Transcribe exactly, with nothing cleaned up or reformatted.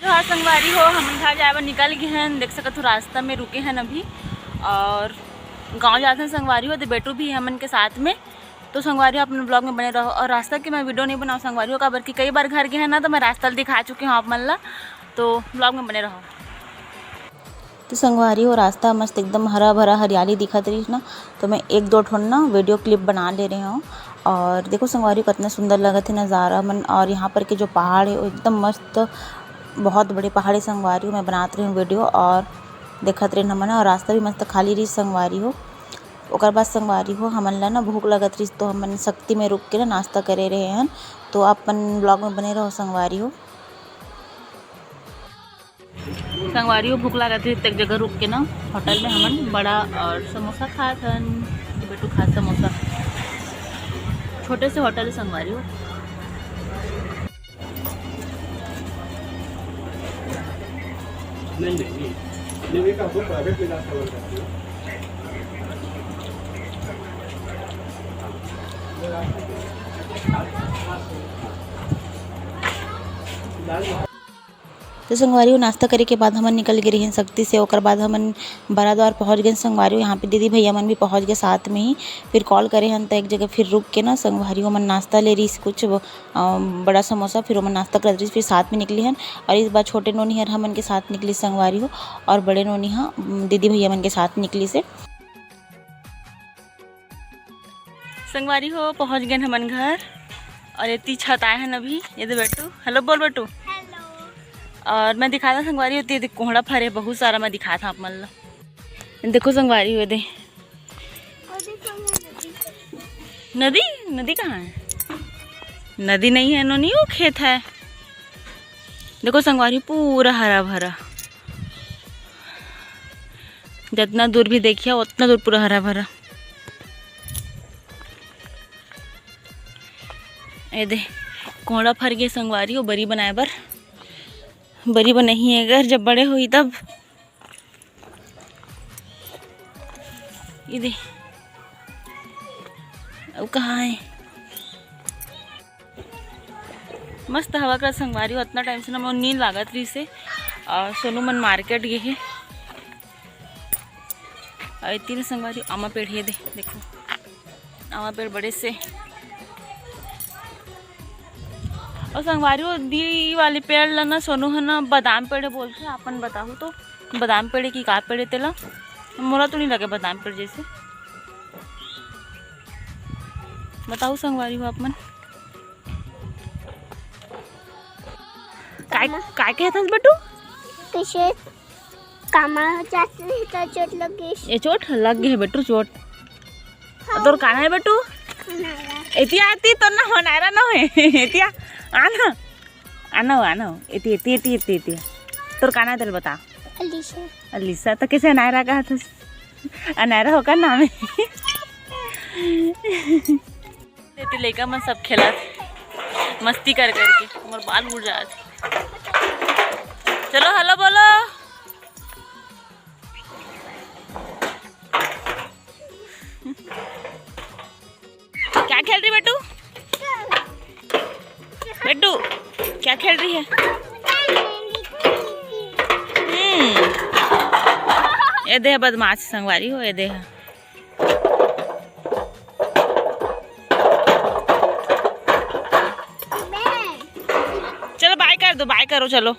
तो हाँ संगवारी हो, हमन घर जाए बर निकल गए हैं। देख सकत हो रास्ता में रुके हैं अभी और गाँव जात हैं संगवारी हो। तो बेटू भी है हमन के साथ में। तो संगवारी हो, अपने ब्लॉग में बने रहो। और रास्ता के मैं वीडियो नहीं बनाऊँ संगवारी हो, काबर कि कई बार घर गए हैं ना, तो मैं रास्ता दिखा चुकी हूँ आप मन ला। तो ब्लॉग में बने रहो। तो संगवारी हो, रास्ता मस्त एकदम हरा भरा हरियाली दिखत रहिस ना, तो मैं एक दो ठोन ना वीडियो क्लिप बना ले रहे हूँ। और देखो संगवारी हो, कितना सुंदर लगत है नज़ारा मन। और यहाँ पर के जो पहाड़ है वो एकदम मस्त, बहुत बड़े पहाड़ है संगवारी हो। मैं बनात रही हूँ वीडियो और देखत रहे हमन। और रास्ता भी मस्त खाली रहिस संगवारी हो। ओकर बाद संगवारी हो, हमन ला ना भूख लगत रहिस, तो हमन सक्ती में रुक के ना नाश्ता करे रहे हन। तो आप मन ब्लॉग में बने रहो संगवारी हो। संगवारी हो, भूख लागत रहिस, तो एक जगह रुक के ना होटल में हमन बड़ा और समोसा खात हन। तो बेटू खात समोसा, छोटे से होटल है संगवारी हो। नहीं, नहीं, नहीं। नहीं, बेटा, हमको प्राइवेट में इलाज करवाना है। तो संगवारी हो, नाश्ता करे के बाद हमन निकल गे रहेन सक्ती से। ओकर बाद हमन बरा द्वार पहुँच गए संगवारी हो। यहाँ पे दीदी भैया मन भी पहुँच गए साथ में ही। फिर कॉल करे हन, त एक जगह फिर रुक के ना संगवारी हो, हमन नाश्ता ले रहिस कुछ वो, अ, बड़ा समोसा, फिर ओमन नाश्ता करत रहिस, फिर साथ में निकले हन। और इस बार छोटे नोनी हर हमन के साथ निकली संगवारी हो, और बड़े नोनी हा, उम, दीदी भैया मन के साथ निकली से। संगवारी हो, पहुँच गए हमन घर और एती छत आए हन अभी। ये दे बेटू, हेलो बोल बेटू। हेलो। और मैं दिखाता संगवारी हो, ये दे कोहड़ा फरे बहुत सारा, मैं दिखाता आप मन ला। देखो संगवारी हो, ये दे। और देखो ये नदी। नदी? नदी कहाँ है? नदी नहीं है नोनी, वो खेत है। देखो संगवारी, पूरा हरा भरा, जितना दूर भी देखिए उतना दूर पूरा हरा भरा। ये दे, कोहड़ा फर गे संगवारी हो बरी बनाए बर। बरी बनही है अगर जब बड़े होही तब। ये दे, अब कहाँ है? मस्त हवा कर संगवारी हो, अतना टाइम से ना मोर नींद लागत रहिस हे। और सोनू मन मार्केट गे हे। और इतनी संगवारी आमा पेड़ हे दे, देखो आमा पेड़ बड़े से। और संगवारी हो, दी वाले पेड़ ला ना सोनू है ना बादाम पेड़ बोलथे, आपन बताहू तो बादाम पेड़ की का पेड़ तेला? मोला तो नहीं लगे बादाम पेड़ जैसे। बताहू संगवारी हो आप मन। काय, कामा। काय कहत हस बेटू? कइसे कामा जात रही त चोट लग गई। ये चोट लग गई है बेटू, चोट। हाँ। तोर काना है बेटू? नारा। एती आती तो ना हो, नायरा ना है। एती आ, आना। आना हो, आना हो। एती, एती, एती, एती, एती। तोर काना है तेल बता। अलीशा। अलीशा, तो कैसे नायरा कहा था? अनायरा होकर नाम है। एती लइका मन सब खेलत, मस्ती कर करके मोर बाल उड़ जात। चलो हेलो बोलो। क्या खेल रही बेटू? बेटू, क्या खेल रही है? हम्म, ये दे बदमाश संगवारी हो, ये दे। चलो बाय कर दो, बाय करो, चलो।